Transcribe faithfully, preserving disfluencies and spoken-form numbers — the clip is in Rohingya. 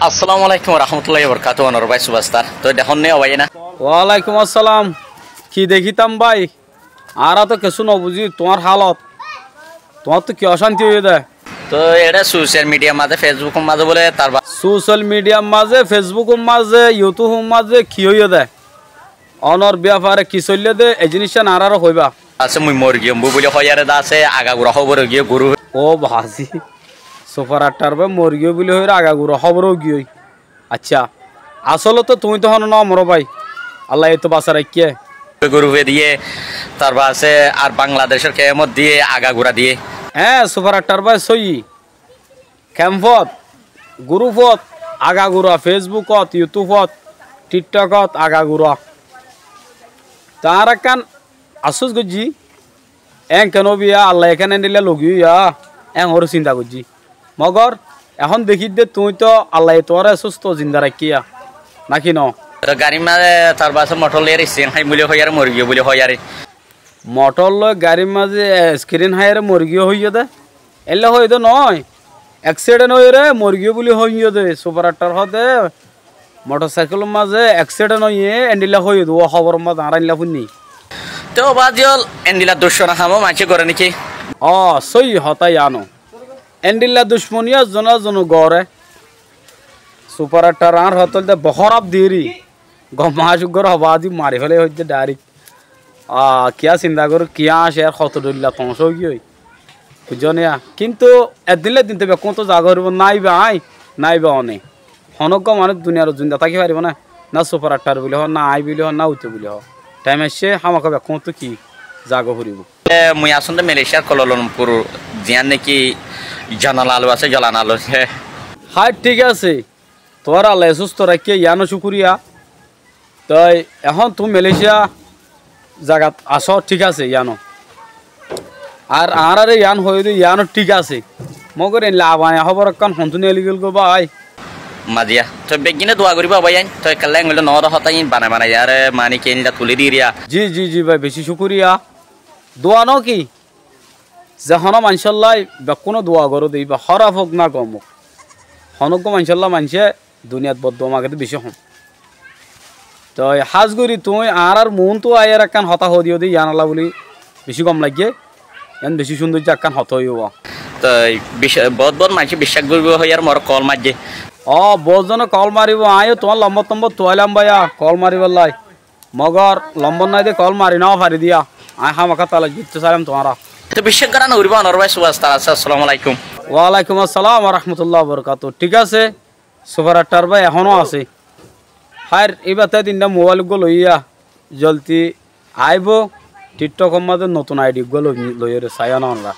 Assalamu alaikum warahmatulláhi wabarakátuhu, Onor bái Superstar. Toi dekón né, ó bái, na? Walaikum assalam. Ki dekítám bái? Añára to kessú nobuzí tuáñr hálot. Tuáñr to ki ocánti óiye dé? Toi eçé social mediar mazé, Facebookor mazé bóle, tar ba- Social mediar mazé, Facebookor mazé, YouTubeor mazé ki óiye dé? Onor biafare ki soillé dé, e jiníccán añáráre hoibá. Asé, mui mori giyóm buli hoiyaré dé asé, agagura hóbor ói giyói gurúfe. Ó bazi, Superstar bái mori giyói buli hoiyaré agagura hóbor ói giyói. Accá, asóle to tuñí to honó no moró bái. Allaye to basai raikké. Gurúfe diyé, tar baade ar Bangladecór kemfot diyé, agagura diyé. Eé, Superstar bái sóiyi. Kemfot, gurúfot, agagura, Facebookot, YouTubeot, TikTokot, agagura. Toi añára ekkán afsús goijjí, eén kene óibo, Allaye ekkán endilla logi óiya, eén hoór sinta goijjí. Mogor ehón dekí dé tuñí to Allaye tuáñre sústo zinda raikké, náki no? Toi garír mazé tar baade mothor loi eskirin hái buli hoiyaré mori giyói buli hoiyaré. Mothor loi garír mazé eskirin háiyaré mori giyói hoiyé dé. Éilla hoiyé dé noó. Eksidhent óiyeré mori giyói buli hoiyé dé. Superstar hoó dé mothor saikélor mazé eksidhent óiye, endilla hoiyé dé, uá hóboror mazé añára endilla fúinni. Te ó baázi ól, endilla duccmoni ham ó maincé goré néki? Ó, sóiyi hotá yián ó. Endilla duccmoni ó zona zona goré. Superstar añár hotá óilde bohóraf diyéri. Gom maácuk goré ó baázi mari félaiye hoiddé dhairék. Aa, kiyá sinta gorór, kiyá añcér, hoto dhoilla toóñsa óigiyoi. Buijjó né? Kintu eddin le eddin to bekkúnottú zaga foribó, náiba aññí, náiba one. Honóggua manúic duniyar ot zinda táki faribó né? Ná Superstar buli hoó, ná aññí buli hoó, ná uite buli hoó. Thaim aiccé, hámaka bekkúnottú ki zaga foribó. E, mui asónde Malaysiar Kuala Lumpur, ziyán néki Janan Alu asé, Jalan Alu asé. Hái, thík asé. Tuáñre Allaye sústo raikké, yiáno cúkuriya. Toi ehón tuñí Malaysia zagat asó, thík asé, yiáno. Ar añáráre yián hoiyó dé, yiáno thík asé. Mogor eilla abaya hóbor ekkán hontú neli gel gó bái. Maziya. Toi beggúne dua goríba bái ain. Toi kiyólla engoillá noó dé hotá iín banai banai yáre mani ki eilla tulí diriya. Ji, ji, ji bái, bicí cúkuriya. Dua noó ki? Ze honó maincólla bekkúne dua goró dé, íba hóraf ók ná gom ók. Honóggua maincólla maincé duniyat boddua magedé bicí hom. Toi hás gorí tuñí añárár muúntu aiyér ekkán hotá hoódiyó dé, yiánolla buli bicí gom laiggé. Yián bicí cúndoijja ekkán hotá óiye. Toi bic-, boóut boóut maincé biccác goríbou hoiyér moré koól maijjé. Ó, boóut zone koól maribóu, aññí yó tuáñr lombór tombór tuwailam báiya, koól maribállai. Mogor lombór nái dé koól mari nófari diya. Aññí hámaká talac goittó sailám tuáñra. Toi biccác gorá nogoríba, Onor bái Superstar asé. Assalamu alaikum. Walaikum assalam wa rahmatullahi wa barakatuhu. Thík asé, Superstar bái ehóno asé. Háir, íba te dinná mobáil uggúa loiyá, zoldi aibóu, TikTokor mazé notun ID uggúa loi-, loiyóre saiyó né onora.